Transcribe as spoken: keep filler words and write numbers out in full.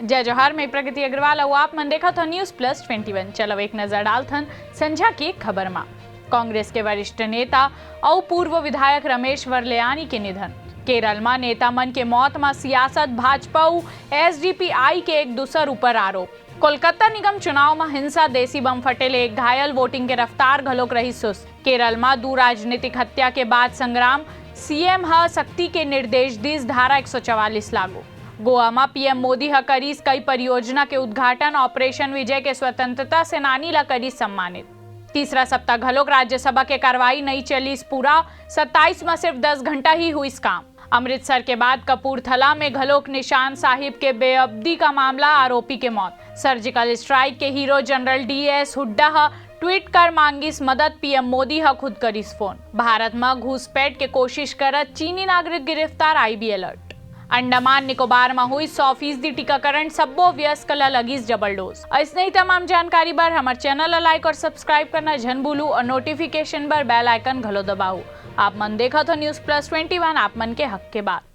जय जोहार, मैं प्रगति अग्रवाल अउ आप मन देखत हो News Plus Twenty One। चलो एक नजर डालथन संझा के खबर मा। कांग्रेस के वरिष्ठ नेता अउ पूर्व विधायक रमेश वरलेयानी के निधन। केरल मा नेता मन के मौत मा सियासत, भाजपा अउ एसडीपीआई के एक दूसर ऊपर आरोप। कोलकाता निगम चुनाव मा हिंसा, देसी बम फटे ले एक घायल, वोटिंग के रफ्तार घलोक रही सुस्त। केरल मा दू राजनीतिक हत्या के बाद संग्राम, सीएम ह सख्ती के निर्देश दिस, धारा एक सौ चवालीस लागू। गोवा मा पीएम मोदी ह करिस कई परियोजना के उद्घाटन, ऑपरेशन विजय के स्वतंत्रता सेनानी ला करिस सम्मानित। तीसरा सप्ताह घलोक राज्यसभा के कार्रवाई नइ चलिस पूरा, सत्ताईस मा सिर्फ दस घंटा ही हुइस काम। अमृतसर के बाद कपूरथला में घलोक निशान साहिब के बेअदबी का मामला, आरोपी के मौत। सर्जिकल स्ट्राइक के हीरो जनरल डीएस हुड्डा ह ट्वीट कर मांगिस मदद, पीएम मोदी ह खुद करिस फोन। भारत म घुसपैठ के कोशिश करत चीनी नागरिक गिरफ्तार, आईबी अलर्ट। अंडमान निकोबार म हुई सौ फीसदी टीकाकरण, सब्बो वयस्क ल लगिस डबल डोज। अइसने ही तमाम जानकारी बर हमर चैनल ल लाइक और सब्सक्राइब करना झन भूलू और नोटिफिकेशन बर बेल आइकन घलो दबाऊ। आप मन देखत हो News Plus Twenty One, आप मन के हक के बात।